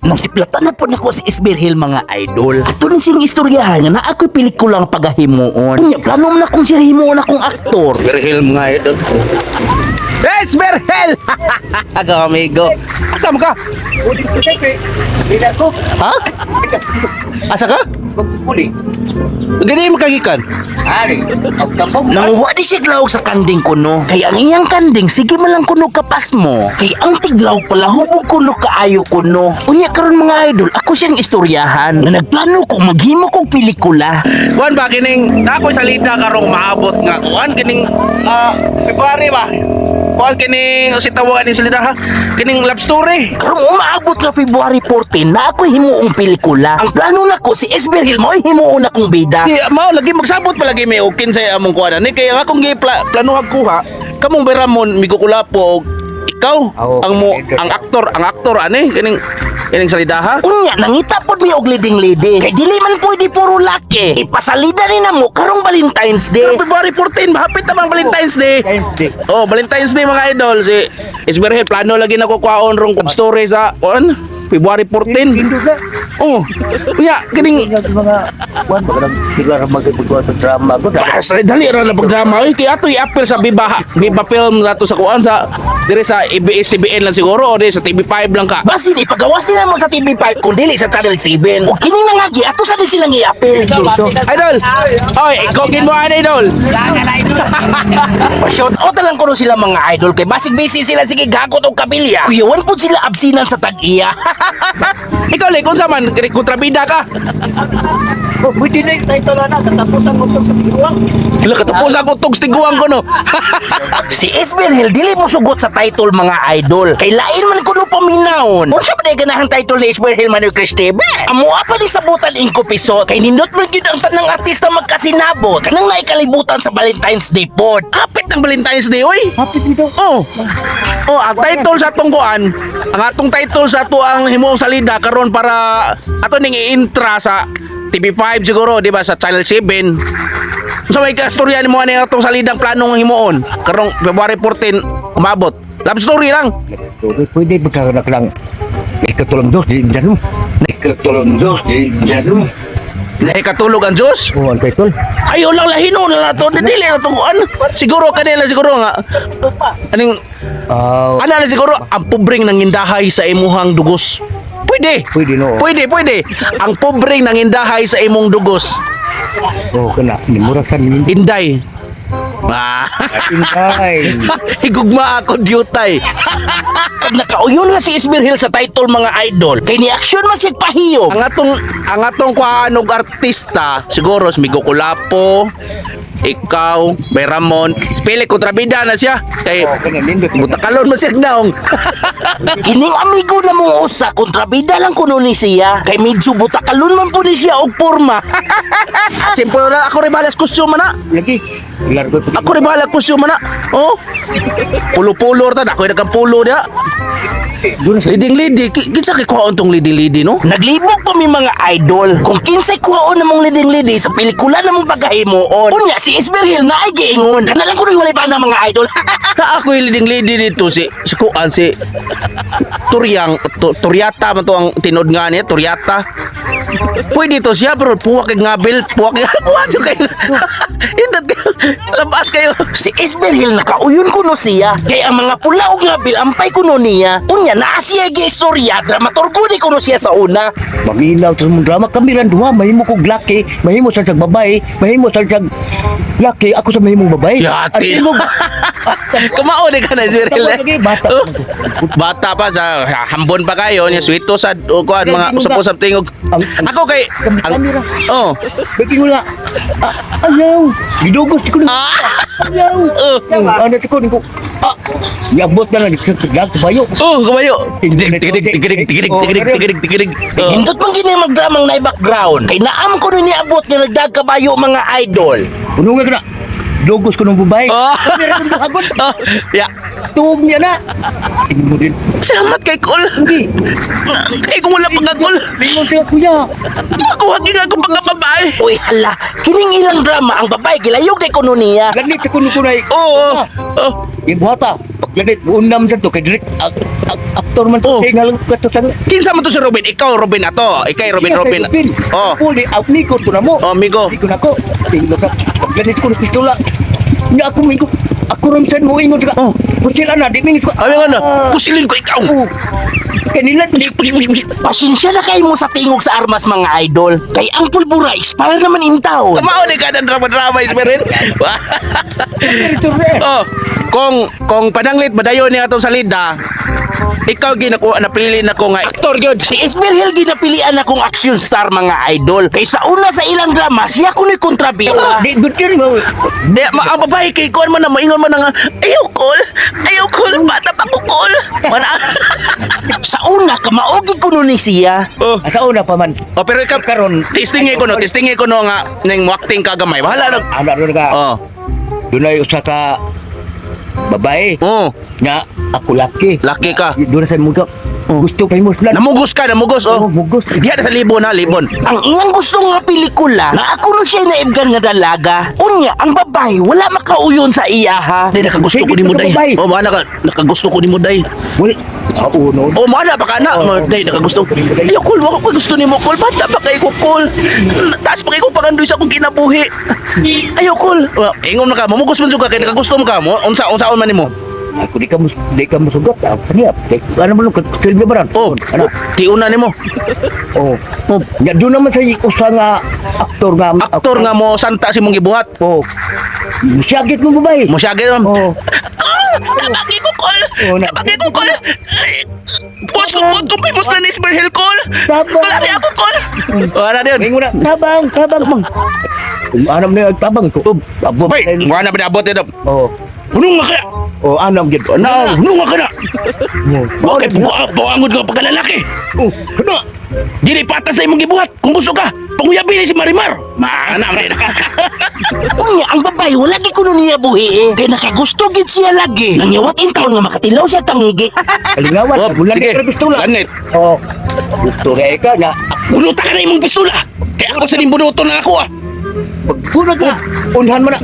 Nasiplatan na po nako si Isberhil, mga idol. Ato ni siyang istoryahan nga naa ko'y pelikulang pagahimuon. Unya, plano man akong siya himuon akong aktor. Berhel, mga idol. Yes, Berhel! Ako, amigo. Asa mo ka? Ha? Asa ka? Puli. Gani mo kagikan. Ari, ang tambog. Nanguha di siya glawog sa kanding kuno. Kay ang iyang kanding, sige man lang kuno kapas mo. Kay ang tiglaw pala, hubog kuno kaayo kuno. Unya karon, mga idol, ako siyang istoryahan. Nga nagplano ko maghimo kog pelikula. Kuan ba kining nakoy salida karong maabot nga kuan kining February ba? Kuan kining si tawagan ni salida ha? Kining love story. Karong umaabot nga February 14 na ako himuong pelikula. Ang plano nako si Esberhil mo himuon akong bida. Di mao lagi magsabot palagi may og kinsay among kuan ani kay ang akong giplanuhag kuha kamong Beramon migo kulapo og ikaw Oo, ang mo ang aktor ani kining kining salidaha. Unya nangita pod mi og leading-leading. Kay dili man pwede puro laki. Ipasalida ni namo karong Valentine's Day. February 14, hapit naman Valentine's Day. Hindi. Oh, Valentine's Day, mga idol, si Isberhel plano lagi nako kuhaon rong love story sa kuan February 14. Indot na. Oh. Unya kining Mga kuan ba kanang sila ra magpagawa sa drama ko. Basta dali ra na pagdrama oy kay ato i-appeal sa Viva Viva Film nato sa kuan sa dire sa ABS-CBN lang siguro o dire sa TV5 lang ka. Basin ipagawas nila mo sa TV5 kung dili sa Channel 7. O kini nangagi ato sa di silang i-appeal. Idol. Oy, ikaw mo ani, idol. Pa-shout out na lang kuno sila, mga idol, kay basig busy sila sige gakot og kabilya. Kuyawan pud sila absinan sa tag-iya. Ikaw le kung man kontrabida ka. Oh, pwede na yung title na katapusan mo sa tiguang. Ila katapos ako tug tiguang ko no. Si Isberhel dili mo sugot sa title, mga idol. Kay lain man kuno paminawon. Unsa ba day ganahang title ni Isberhel Manuel Cristebe? Amoa pa ni sabutan ingko piso. Kay nindot man gyud ang tanang artista magkasinabot. Kanang naikalibutan sa Valentine's Day pod. Hapit ng Valentine's Day oy. Hapit dito. Oh. Oh, ang title sa atong kuan, ang atong title sa ato ang himuong salida karon para ato ning i-intra sa TV5 siguro, di ba, sa Channel 7. Unsa may kastorya nimo ani atong salidang planong himuon karong February 14 umabot? Love story lang. Pwede magkakaroon lang. Ikatulong dos di dano. Ikatulong dos di dano. Lahi katulog ang Diyos. Oh, ang title. Ayaw lang lahinon na nato, dili na to kuan. Siguro kanila siguro nga. Aning Ah, ana na siguro ang pobreng nangindahay sa imuhang dugos. Pwede. Pwede no. Pwede, pwede. Ang pobreng nangindahay sa imong dugos. Oh, kana ni murag sa ni. Inday. Ah. Inday. Higugma ako diyutay. Kag nakauyon na si Isberhel sa title, mga idol. Kay ni aksyon man siya pahiyog. Ang atong kuhaan og artista siguro si Migo Kulapo, ikaw, Bay Ramon, Pili kontrabida na siya kay Oh, kana nindot. mutakalon man siya naong. Kining amigo na mong usa kontrabida lang kuno ni siya. Kay medyo butakalon man po ni siya og porma. Simple na ako rin balas costume na. Lagi. Largo pa. Ako rin bahala costume na. Oh. Pulo-pulo ra ta, ako nagang pulo dia. Doon sa Leading lady, kinsa kay kuhaon tong leading lady no? Naglibog pa mi, mga idol. Kung kinsay kuhaon namong leading lady sa pelikula namong pagahimuon. Unya si Isberhil na ay giingon. Kana lang kuno walay bana, mga idol. Na ako yung leading lady dito si si kuan si Turyang Turyata man to ang tinod nga niya, Turyata. Pwede to siya pero puwak kay ngabil, puwak kay puwak jud kayo. Indot kayo. Labas kayo. Si Isberhil nakauyon kuno siya. Kay ang mga pula og ngabil ampay kuno niya. Unya naa siya gi istorya, dramaturgo ni kuno siya sa una. Maminaw sa mong drama kami ran duha mahimo kog laki, mahimo sa siyang babae, mahimo sa siyang laki, ako sa mahimong babae. Yati. Ang ilog. Kumao ni ka na si Tama lagi, bata. Oh. Bata pa sa hambon pa kayo niya swito sa o kuan mga usap-usap tingog. Ako kay Kami kami ra. Oh. Bakit wala? Ah, ayaw. Gidugos ko na. Ayaw. Oh. Oh, ano ko ko. Ah, niabot na lang sa bayo. Oh, kabayo. Tigidig tigidig tigidig tigidig tigidig tigidig tigidig. Oh. Hindot man gini magdramang na background. Kay naam kuno niabot nga nagdagkabayo, mga idol. Uno nga kana. Dugos ko ng babae. Oh. Kami ra kong duhagon. Oh, ya. Tuog niya na. Tingin mo din. Salamat kay Kol. Hindi. Kay kung wala pagkakol. Lingon siya kuya. Ako hagi nga akong pagkababae. Uy hala, kining ilang drama ang babae gilayog day kuno niya. Ganit ko nukunay. Oo. Oh. Ibuhata. Paglanit, unam sa to kay direct aktor. Aktor man Oh. to. Tingal kato sa Kinsa man to si Robin? Ikaw Robin ato. Ikay Robin Robin. Oh. Puli amigo to na mo. Oh, amigo. Amigo na ko. Tinglo ka. Ganito ko ng pistola. Nya ako mo ako ron sad mo ingon ka. Oh. Pusil ana di mingon ka. Abi nga na, Ah, pusilin ko ikaw. Oh. Kanila di Pasensya na kayo mo sa tingog sa armas, mga idol. Kay ang pulbura expire naman in taon. Kamao ni ka ng drama-drama, Ismeril. Oh, kung pananglit badayon ni atong salida, ikaw ginakuha napili na ko nga aktor gyud. Si Esmer Hill ginapilian akong action star, mga idol. Kay sa una sa ilang drama, siya kuno'y kontrabida. Di good yun mo. Di, ma, ang babae kay kuan man na maingon man na nga, ayaw kol, ayaw kol, bata pa ko kol. Mana. Sa una, kamaogi kuno ni siya. Oh. Sa una pa man. Oh, pero ikaw Karon testing ko no, testing ko no nga ning acting ka gamay. Bahala na. Ana ron ka. Oh. Dunay usa ka babae Oh, nga ako laki. laki ka. Doon sa muga. Gusto kay mo sila. Namugos ka, namugos oh. Oh, mugos. Diha na sa libon ha, libon. Ang iyang gusto nga pelikula na ako no siya naibgan nga dalaga. Unya, ang babae wala makauyon sa iya ha. Day nakagusto ko Sige, nimo day. babae. Oh, maana ka nakagusto ko nimo day. Wal. Oo no. Oh, maana pa ka na. Oo. Day nakagusto. Ayo kol, wako ko gusto nimo kol. Bata pa kay ko kol. Taas pa kay ko pangandoy sa akong kinabuhi. Ayo kol. Well, Ingon na ka, mamugos man jud ka kay nakagusto mo ka mo. Unsa unsaon man nimo? Ako di ka musugat. Ah, kaniya. Di ano mo silbi ba ran? Oh, Ana. tiuna nimo. Oh. Oh, Nya doon naman sa usa nga aktor nga aktor nga mo santa si mong gibuhat. Oh. Musyagit mo babae. Mosyagit man. Oh. Tabagi ko kol. Oh, na- Tabagi ko kol. Boss ko kol, kumpay mo sa Nisber Hill kol. Tabang. Wala ni ako kol. Wala na yun. Ingon na tabang, tabang. Anam na yung tabang ko. Abot. Bay, wala na ba abot ito? Oh. Hunong nga kaya. Oh, anam gid. Na, hunong nga kana. Oh. Bakit buangod ka pagkalalaki? Oh, kana. Dili patas na imong gibuhat. Kung gusto ka, panguyabi ni si Marimar. Maana man na. Unya, ang babae wala gi kuno niya buhi eh. Kay nakagusto gid siya lagi. Nangyawat in taon nga makatilaw siya tangigi. Kalingawan, Oh, bulan sige. ni pistola. Lanit. Oh. Gusto kay ka nga. Bunuta ka na imong pistola. Kaya ako sa ning bunuto na ako ah. Pagpunod ka, unhan mo na.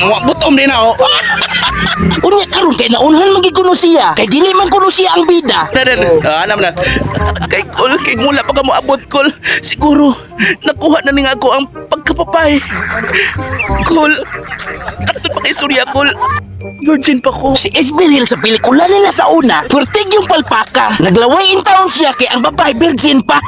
Wa butom din na oh. Unya karon kay naunhan man gid kuno siya. Kay dili man kuno siya ang bida. Na, na, na. Ah, alam na. Kay Kol, kay mula pa ka mo abot, Kol. Siguro, nakuha na ni nga ako ang pagkapapay. Kol, takto pa kay Surya, Kol. Virgin pa ko. Si Esmeril sa pelikula nila sa una, pertig yung palpaka. Naglaway in town siya kay ang babae virgin pa.